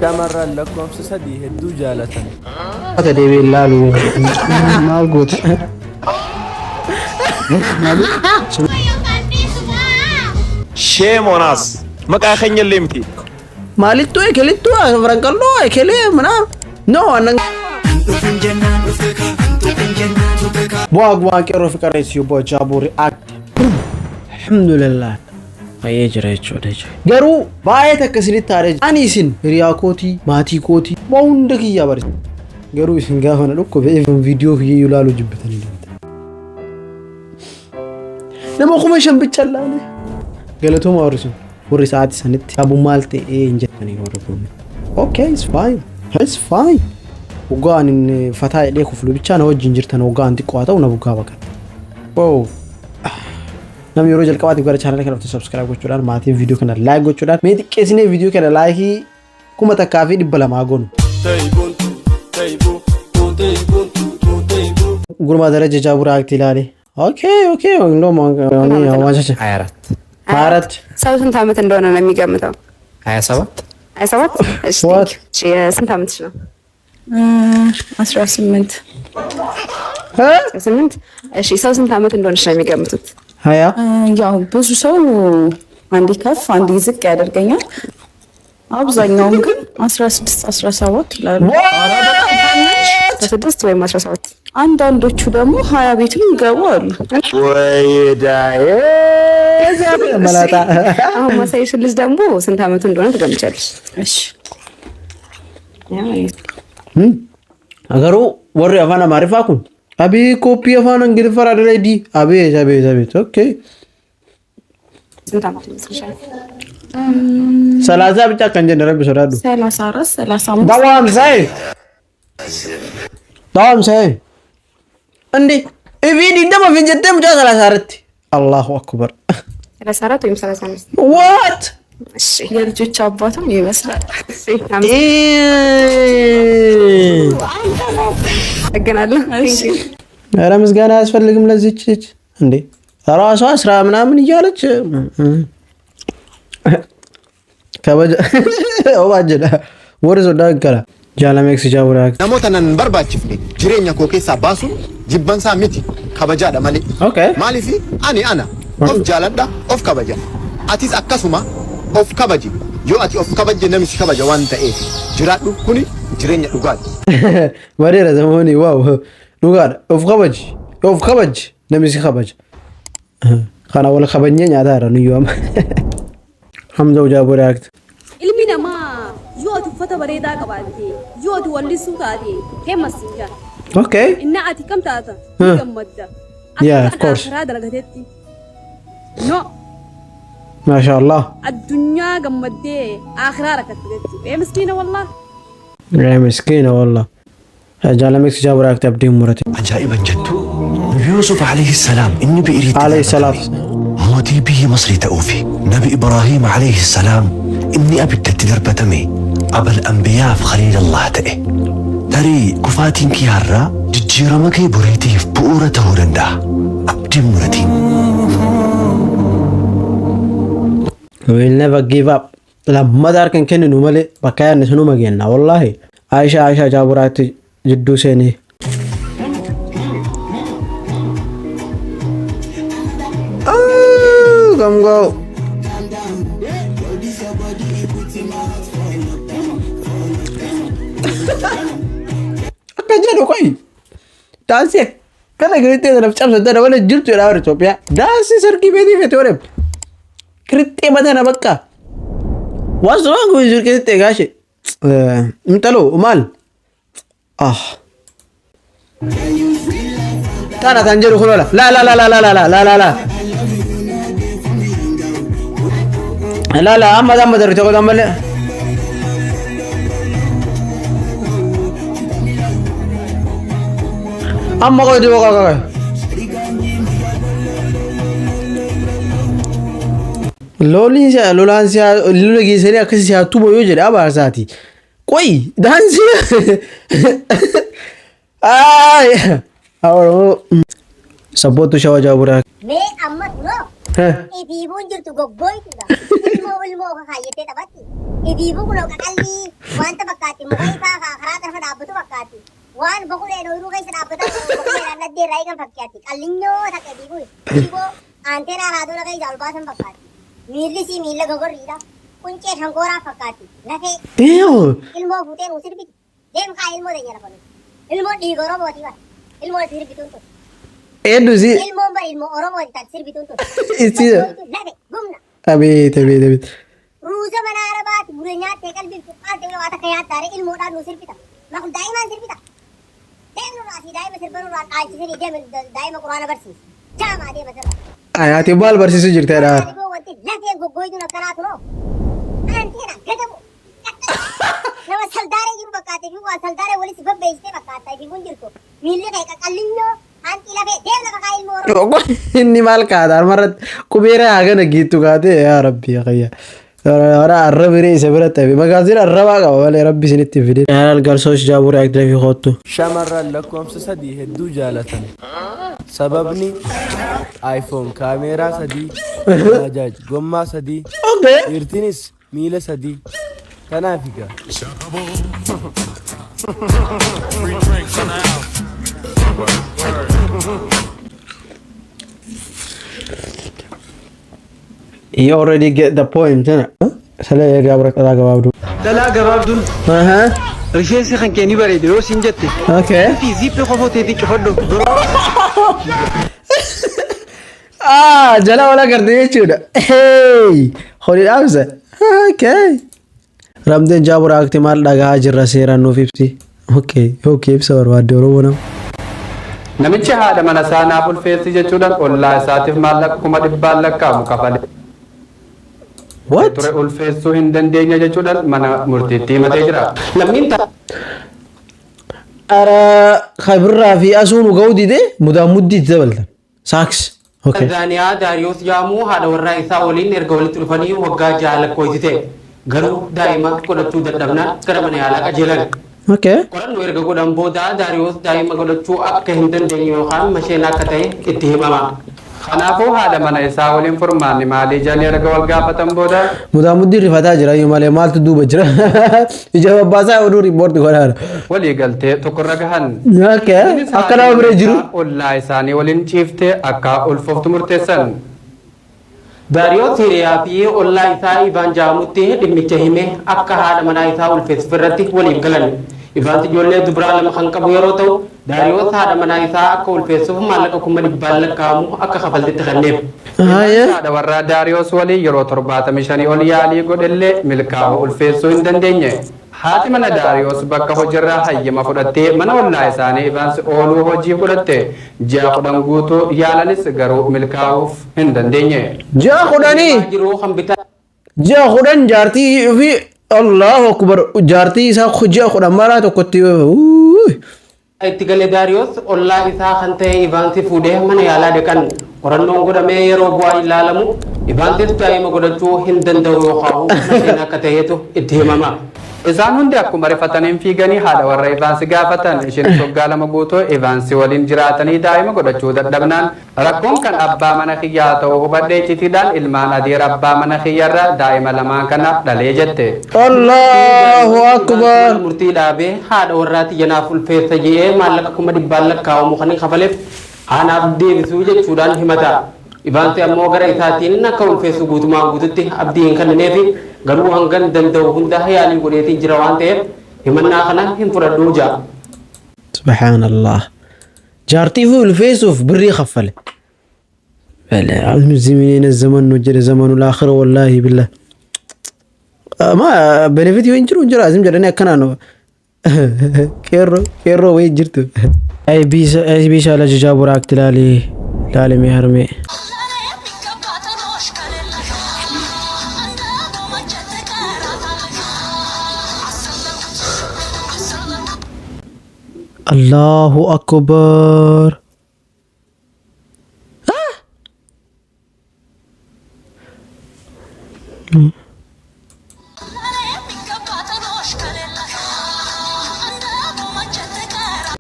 Shamarran lakkoofsa 3 hedduu jaalatan. Ata deebi'ee ilaalu maal gooti? Shame on us. Maqaa keenya illee miti. Maalittuu ekelittuu afran qalloo ekelee manaa no annan. Bu'aa gumaan qeerroo fi qarreessi obbo Jaaboo React. Alhamdulillah. Baay'ee jira jechuudha. Garuu baay'ee takka isinitti haadha. Ani isin hiriyaa kootii, maatii kootii, waa hunda kiyyaa barisa. Garuu isin gaafa na dhukkube even viidiyoo kiyyee ilaaluu jibbitanii deemtan. Nama 5000 bicha ilaale. Galatooma warri sun. Warri sa'aatii sanitti abu maal ta'ee hin jettanii warri kun. Okay, it's fine. It's fine. Waggaa ani fataa jedhee kuflu bichaa na wajjin jirtan, waggaa ani xiqqoo haa ta'u na buggaa baqatte. Wow. Namni yeroo jalqabaatiif gara chaanala kana dhufte subscribe gochuudhaan, maatiin viidiyoo kana like gochuudhaan, mee xiqqeessinee viidiyoo kana like 1200 goonu. Gurmaa Daraja Jaabuu React ilaale. Okay, እንደውም 24። 24። ሰው ስንት ዓመት እንደሆነ ነው የሚገምተው? 27። 27። እሺ። What? Thank you። ስንት ዓመትሽ ነው? 18። 18። እሺ፣ ሰው ስንት ዓመት እንደሆነች ነው የሚገምቱት? 20። ያው ብዙ ሰው አንዴ ከፍ አንዴ ዝቅ ያደርገኛል። አብዛኛውም ግን 16፣ 17 ይላሉ። 16 ወይም 17። አንዳንዶቹ ደግሞ 20 ቤትም ይገቡ አሉ። ወይ ዳዬ መላጣ። አሁን ማሳየሽን ልጅ ደግሞ ስንት ዓመቱ እንደሆነ ትገምቻለሽ? እሺ። Garuu warri afaan Amaariffaa kun abii kooppii afaan Ingiliffaa dalaydii, abeet abeet abeet, okay. ስንት ዓመቱ ይመስልሻል? 30 ብቻ kan jenne rabbi sodaadhu. 34፣ 35። Dawam say. Dawam say. እንዴ ifii 20 fi jettee mucaa 34tti. Allahu akbar. 34 ወይም 35። What? እሺ። የልጆች አባትም ይመስላል። እሺ፣ አመሰግናለሁ። ኧረ ምስጋና አያስፈልግም ለዚች ልጅ። እንዴ ራሷ ስራ ምናምን እያለች kabaja obaajjedha warri sodaa kana jaalameeksi jaabura. Namoota nan barbaachifne jireenya koo keessaa baasuun jibbansaa miti, kabajaadha malee. Maaliif ani ana of jaaladha, of kabaja. Atis akkasuma of kabaji. Yoo ati of kabajje namni si kabaja waan ta'eef jiraadhu, kuni jireenya dhugaati. Bareera zamooni, wow, dhugaadha. Of kabaji, of kabaji, namni si kabaja. Kana wal kabajnee nyaataa jira nuyyuu amma. Hamza Jaaboo React. Ilmi namaa yoo ati uffata bareedaa qabaatte, yoo ati wallisuu taate, famous hin jaa. Inna ati kam taata? Ni gammadda. Yeah, of course. Karaa dalagateetti. No, Maasha Allah. addunyaa gammaddee akhiraa rakkatte jechuudha. Ee miskiina wallah. Yaa miskiina wallah. Jaalameeksi Jaaboo React abdiin murate. Ajaa'iban jettu, Nabi Yusuf alayhi salaam inni bi'iriitti Alayhi salaatu. mootii biyya Masrii ta'uu fi Nabi Ibrahiim alayhi salaam inni abiddatti darbatame abal anbiyaaf khaliilallah ta'e. Tarii kufaatiin kee har'aa jijjiirama kee boriitiif bu'uura ta'uu danda'a. Abdiin muratiin. We will never give up. Lammata harka hin kenninu malee bakka yaadne sunuma geenna wallahi. Aisha Aisha Jaaburaatti jidduu seenee. Come go. Akka jedhu qoyi. Daansii akkana kirixxee sanaaf cabsan tana malee jirtu jedhaa warri Itoophiyaa. Daansii sargii beetii feete warri kirixxee matana bakka. What's wrong with your kirixxee gaashe? Intaloo maal? Ah. Tana kan jedhu kun ola. La la la la la la la la la la. La la, amma amma darbe tokko ammallee. Amma qoy diboo qoy qoy. Loliin si'a lolaan si'a lola geessanii akkasii si'a tubo yoo jedhe abaarsaati. Qoy daansii. Ay! Oromoo. Sabboottu Shawaa Jaaburaa. Mee amma kunoo ifiifuun jirtu goggooytuudha. Ilmoo ilmoo kaayyatee taphatti. Ifiifuu kunoo qaqallii. Wanta fakkaatti muka ifaa karaa xarfa dhaabbatu fakkaatti. Waan boquleen ooyiruu keessa dhaabbataa jiru boquleen laddee irraa eegan fakkaatti. Qallinyoo takka diiguu shiboo anteenaa raadoona keessa ol baasan fakkaatti. Miilli isii miilla gogorriidha. Quncee shankooraa fakkaatti. Lafee Damn. ilmoo fuutee nuu sirbiti. Deem kaa ilmoo teenya lafa nuti. Ilmoon dhiiga Oromooti bara. Ilmoon itti sirbituun tun. Eenyu si Ilmoon bara ilmoo Oromooti taati sirbituun tun. Isii Lafe gumna. Abeet abeet abeet. Ruuza mana arabaati bure nyaattee qalbiin cuqqaalte waa takka nyaattaare ilmoodhaan nu sirbita. Makul daa'imaan sirbita. Deem nurraa asii daa'ima sirba nurraan dhaalchisanii deem daa'ima quraana barsiisi. Jaamaa deema sirra. Ati maal barsiisuu jirti dha? Adigoo wanti lafeen goggooyduun akkanaa tunoo. Anteena gadabu. Nama saldaaree jiru fakkaate fi waan saldaaree walitti babbeessitee fakkaata fi kun jirtu. Miilli kee qaqallinyoo hanqii lafee deem lafa kaa ilmoo Oromoo. Inni maal kaata armarratti qubeera hagana geettu kaatee yaa rabbi yaa qayya. Hora arrabiree isa biratti hafe magaazina arrabaa qaba malee rabbi isinitti hin fidin. Yaalaal garsoosh jaaburii akdira fi koottu. Shamarran lakkoofsa sadii hedduu jaalatan. Sababni iPhone kaameeraa sadii, Baajaaj gommaa sadii, dhiirtinis miila sadii. Kanaaf egaa. You already get the point, innit? Sala eegaa bira dhalaa gabaabduu. Dhalaa gabaabduun rifeensi kan kee ni bareeda yoo siin jette. Fi ziippii qofoo teetii cufadhu. Ah, jala wal agarte jechuudha. Hey, horii dhaamsa. Okay. Ramdeen jaabura akti maal dhagahaa jirra seeraan nuuf ibsi. Okay, ibsa barbaadde Oromoo nama. Namichi haadha mana isaa naaf ulfeessi jechuudhaan ollaa isaatiif maallaqa 100,000 lakkaa'amu kafalee ture ulfeessuu hin dandeenye jechuudhaan mana murtiitti himatee jira. Lammiin Ara kabirraa fi asuu nu ga'uu dide mudaa muddii itti dabaltan. Saaks. Okay. Tanzaaniyaa Daariyoos jedhamu haadha warraa isaa waliin erga walitti dhufanii waggaa 6 lakkoofsise. Garuu daa'ima godhachuu dadhabnaan gara mana yaalaa qajeelan. Qorannoo erga godhan booda Daariyoos daa'ima godhachuu akka hin dandeenye yookaan masheenaa akka ta'e itti himama. Kanaafuu haadha mana isaa waliin furmaanni maalii jedhanii erga wal gaafatan booda Mudaa muddii rifataa jira iyyuu malee maaltu duuba jira. Ija babbaasaa oduu riippoorti godhaara. Walii galtee tokkorra gahan. Innis Akka nama bira jiru. Ollaa isaanii waliin ciiftee akka ulfooftu murteessan. Daariyoos hiriyaa fi ollaa isaa Ivaan jedhamutti dhimmicha himee akka haadha manaa isaa ulfeessuuf irratti waliif galan. Ivaans ijoollee dubaraa lama kan qabu yeroo ta'u, Daariyoos haadha manaa isaa akka ulfeessuuf maallaqa 100,000 lakkaa'amu akka kafaltitti kenneef. Ivaans haadha warraa Daariyoos waliin yeroo 75 ol yaalii godhellee milkaa'uu ulfeessuu hin dandeenye. Haati mana Daariyoos bakka hojiirraa hayyama fudhattee mana ollaa isaanii Ivaans ooluu hojii fudhatte. Ji'a 10 guutuu yaalanis garuu milkaa'uuf hin dandeenye. Ji'a kudhanii? Jiru kan bitaa Ji'a 10 jaartii fi Allahu akbar jaartii isaa ji'a 10 maraa tokkotti uuy. Itti gale Daariyoos ollaa isaa kan ta'e Ivaansi fuudhee mana yaalaa dhaqan. Qorannoon godhamee yeroo bu'aa ilaalamu Ivaansis daa'ima godhachuu hin danda'u yookaan masheen akka ta'etu itti himama. Isaan hundi akkuma rifataniin fiiganii haadha warra Ivaansi gaafatan. Isheenis waggaa 2 guutuu Ivaansi waliin jiraatanii daa'ima godhachuu dadhabnaan rakkoon kan abbaa mana kiyyaa ta'uu hubadhee icitiidhaan ilmaan adeera abbaa mana kiyyarraa daa'ima lamaan kana dhalee jette. Allahu akbar. Murtii dhaabee haadha warraa tiyya naaf ulfeessa je'ee maallaqa 100,000 lakkaa'amu kan kafaleef anaaf deebisuu jechuudhaan himata. Ivaansi ammoo gara isaatiin akka ulfeessu guutumaan guututti abdii hin kennineefi garuu hangan danda'u hunda yaalii godheetiin jira waan ta'eef himannaa kana hin fudhadhu ja'a. Subhaanallah. Jaartii fi ulfeessuuf birrii kaffale. Ziminiin zaman nu jedhe zamanu laakhira wallaahi billah. Ma benefit yoo hin jiru hin jira azim jedhanii akkanaan qeerroo qeerroo wayii jirtu. Ay biisa ala jajaa buraakti laali laali mee harmee. Allahu akbar.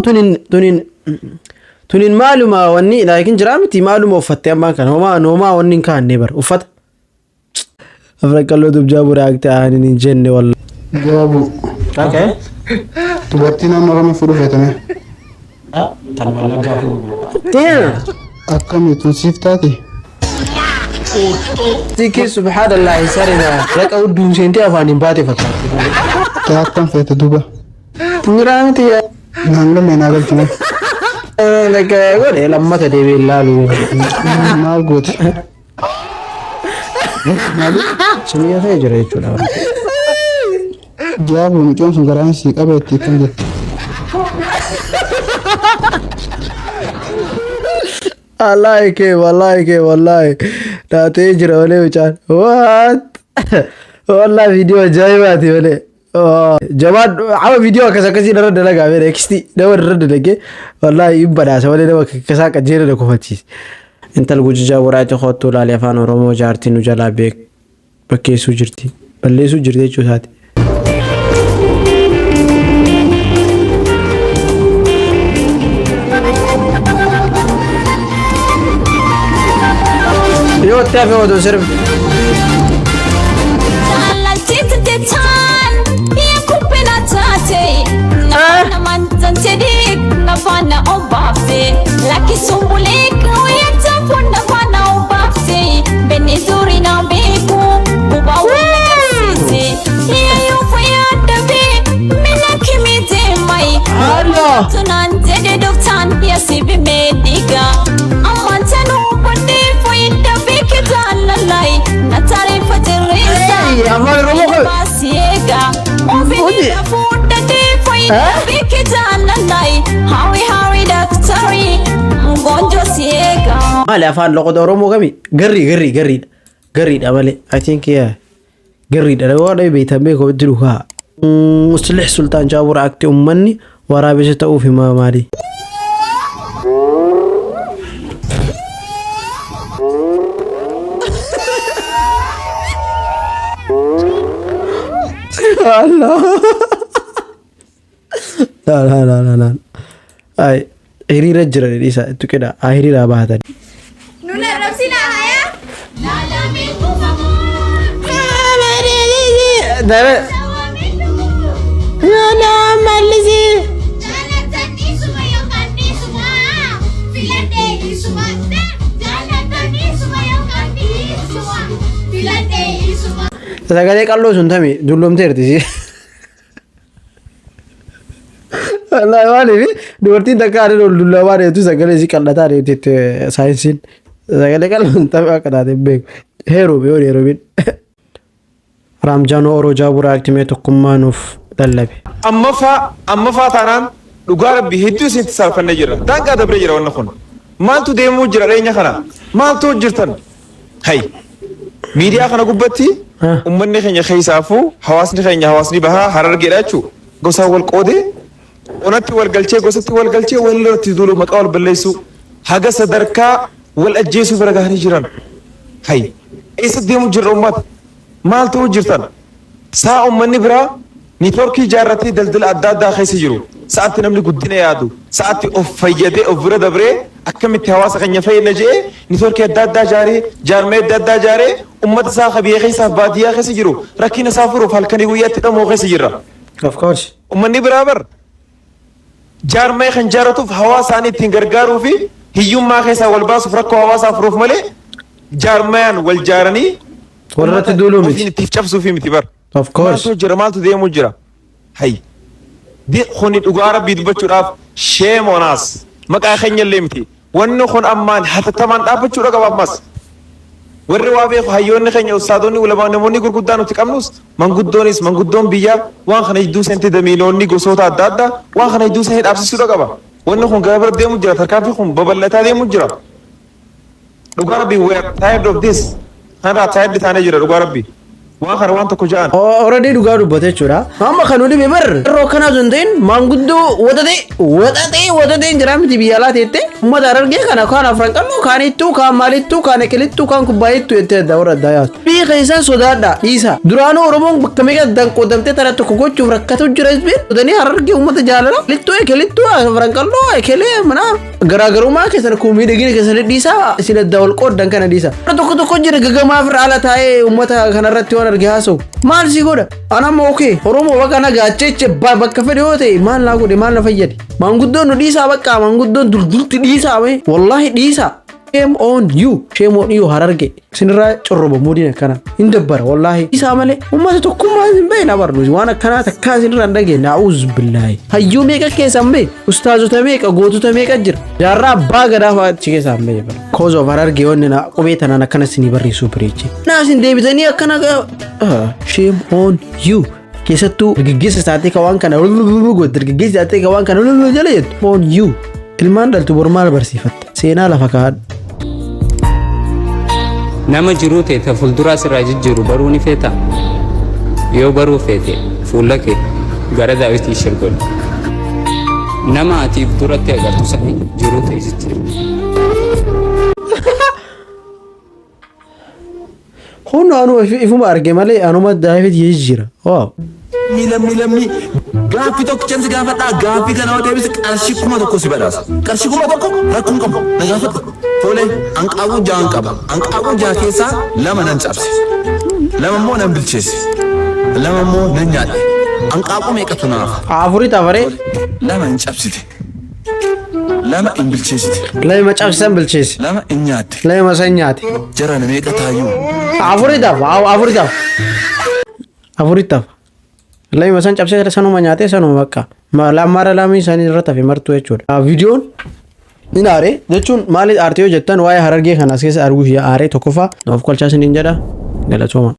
Tunin tunin tunin maaluma wanni laakiin jiraa miti maaluma uffatte ammaan kana homaa homaa wanni hin kaanne bar uffata. Afran qalloo dubjaa buraakte aanin hin jenne walla. Jaabu. Okay. Dubartii naannoo kamii fuudhuu feetame? Tan Wallaggaa fuudhuu. Damn. Akkamii tun siif taate? Tiki subhanallah sarina raqa udduun seentee afaan hin baate fakkaatti. Taa akkam feete duuba? Miraa miti. Naan galee naa galchine. Like godhe lammata deebi'ee ilaalu. Maal goote? Sumiyyaa ta'ee jira jechuudha. Jaabu mucoon sun garaan sii qabeetti akkam jette? I like him, I like him, wallahi. Taatee jira malee mucaan. What? Wallahi viidiyoo ajaa'ibaati malee. Jabaan amma viidiyoo akkas akkasii irra dalagaa beela eksti nama irra dalagee wallahi hin badhaasa malee nama akkasaa qajeela na kofachiise. Intal gujijaa waraati kottuu ilaalee afaan Oromoo jaartii nu jalaa beek bakkeessuu jirti. Balleessuu jirti jechuu isaati. Yoo itti hafe odoo sirbi. Afaan Oromoo kami? Maali afaan loqoda Oromoo kami? Garrii garrii garriidha. Garriidha malee. I think yeah. Garriidha. Waan beektan beeku itti dhugaa. Muslih Sultaan Jaabura akti uummanni waraabessa ta'uuf himaa maali? Allah. La la la la la. Ay, hiriira jira dhiisa tuqidha. Hiriira baatan. Nuna arrabsinaa hayaa? Dare. Sagalee qalloo sun tami dulloomteerti si. Wallaahi maaliif dubartiin takka aadaan ol dulloomaa deemtu sagalee isii qal'ataa deemti saayinsiin. Sagalee qalloo sun tami akka taate hin beeku. Heeruumi yoo heeruumin. Raamjaanoo Oroo Jaaburaa aktimee tokkummaa nuuf lallabe. Amma faa taanaan dhugaa rabbi hedduu isinitti saalfannee jirra. Daangaa dabree jira wanni kun. Maaltu deemuu jira dhiyeenya kana? Maaltu jirtan? Hay. Miidiyaa kana gubbatti uummanni keenya keessaafuu hawaasni keenya hawaasni bahaa Harargeedha jechuudha. Gosaan wal qoodee onatti wal galchee gosatti wal galchee wal irratti duulu, maqaa wal balleessuu haga sadarkaa wal ajjeesuu bira gahanii jiran. Hay. Eessa deemuu jirra uummata? Maaltu jirtan? Saa uummanni biraa niitoorkii ijaarratee daldala adda addaa keessa jiru. Sa'aatti namni guddina yaadu, sa'aatti of fayyadee of bira dabree akkamitti hawaasa keenya fayyadna jedhee niitoorkii adda addaa ijaaree, jaarmee adda addaa ijaaree uummata isaa biyya keessaaf baadiyyaa keessa jiru rakkina isaa furuuf halkanii guyyaatti dhamoo keessa jirra. Of course. Uummanni biraa bar jaarmee kan jaarratuuf hawaasa isaanii ittiin gargaaruu fi hiyyummaa keessaa wal baasuuf, rakkoo hawaasaa furuuf malee jaarmayaan wal jaaranii Walirratti duuluu miti. ofiin ittiif cabsuufi miti bar. Of course. Maaltu jira? Maaltu deemuu jira? Hay. Di kuni dhugaa rabbii dubbachuudhaaf shame on us. Maqaa keenya illee miti. Wanni kun ammaan hatattamaan dhaabbachuudha qaba ammas. Warri waa beeku, hayyoonni keenya, ustaadonni, ulamaa, namoonni gurguddaan nuti qabnus, manguddoonis, manguddoon biyyaa waan kana jidduu seente, damiinoonni gosoota adda addaa waan kana jidduu seente dhaabsisuudha qaba. Wanni kun gara bira deemuu jira. Tarkaanfii kun babal'ataa deemuu jira. Dhugaa rabbii, we are tired of this. Kanarraa tired taanee jira dhugaa rabbii. Waan kana waan tokko ja'an. Already dhugaa dubbate jechuudha. Amma kan nuti bar yeroo akkanaa osoo hin ta'in maanguddoo waxatee waxatee waxatee jira miti biyya alaa teette. Uummata Harargee kana kaan afran qalloo kaan ittuu kaan maalittuu kaan ekelittuu kaan kubbaayittuu jettee adda warra addaa yaatu. Biyya keessan sodaadha dhiisa. Duraanuu Oromoon bakka meeqa addaan qoodamtee tana tokko gochuuf rakkatu jira hizbiin. Sodanii Harargee uummata jaalala. Littuu ekelittuu afran qalloo ekelee manaa. Garaagarummaa keessan akkuma miidhagina keessan dhiisaa isin adda wal qooddan kana dhiisa. Tokko tokko jira gagamaa irra ala taa'ee uummata kanarratti waan arge haasa'u. Maal si godha? An amma okay Oromoo bakka na gaacheche bakka fedhe yoo ta'e maal naa godhe, maal na fayyade? Maanguddoon nu dhiisaa, bakka maanguddoon duldulti dhiisaa mee, wallahi dhiisaa. Shame on you. Shame on you Hararge. Isinirraa corroba mudiin akkana. Hin dabbara wallahi. Dhiisaa malee uummata tokkummaa hin beekna barnu waan akkanaa takkaa isinirraa hin dhageenye. A'uuz billaahi. Hayyuu meeqa keessa hin beeku? Ustaazota meeqa, gootota meeqa jira? Jaarraa abbaa gadaa fa'aa achi keessaa hin beeku. Cause of Hararge wanni na qubee tanaan akkana isinii barreessuu bareeche. Naa isin deebitanii akkana, shame on you. Keessattuu dargaggeessa taatee ka waan kana goote, dargaggeessa taatee ka waan kana jala jettu. On you. Ilmaan dhaltu bor maal barsiifatta? Seenaa lafa kaa'adhu. Nama jiruu ta'e ta fuulduraa sirraa jijjiiru baruu ni feeta? Yoo baruu feete, fuula kee gara daawitii shirgodhu. Nama ati if duratti agartu sanii jiruu ta'e jijjiiru. Kun anuma ifuma arge malee anuma daa'ifit jijjiira. Wow. Lammii, lammii, gaaffii tokkichan si gaafadhaa. Gaaffii kana yoo deebise qarshii 1000 si badhaasa. Qarshii 1000 rakkoon qabu, na gaafadhu. Tole, hanqaaquu ja'an qaba. Hanqaaquu ja'a keessaa lama nan cabse. Lama immoo nan bilcheesse. Lama immoo nan nyaadhe. Hanqaaquu meeqatu naaf? Afurii tafaree. Lama hin cabsite. Lama hin bilcheessite. Lama cabsisan bilcheesse. Lama hin nyaatte. Lama san nyaate. Jarana meeqa taayyuu? Afurii tafa. Afurii tafa. Afurii tafa. Lama san cabsee sanuma nyaatee sanuma bakka. Lammaara lamii isaanii irra tafe martuu jechuudha. Viidiyoon ni aare jechuun maaliif aarte yoo jettan, waa'ee Harargee kana as keessa arguu aaree. Tokkoffaa of kolchaa isiniin jedha, galatooma.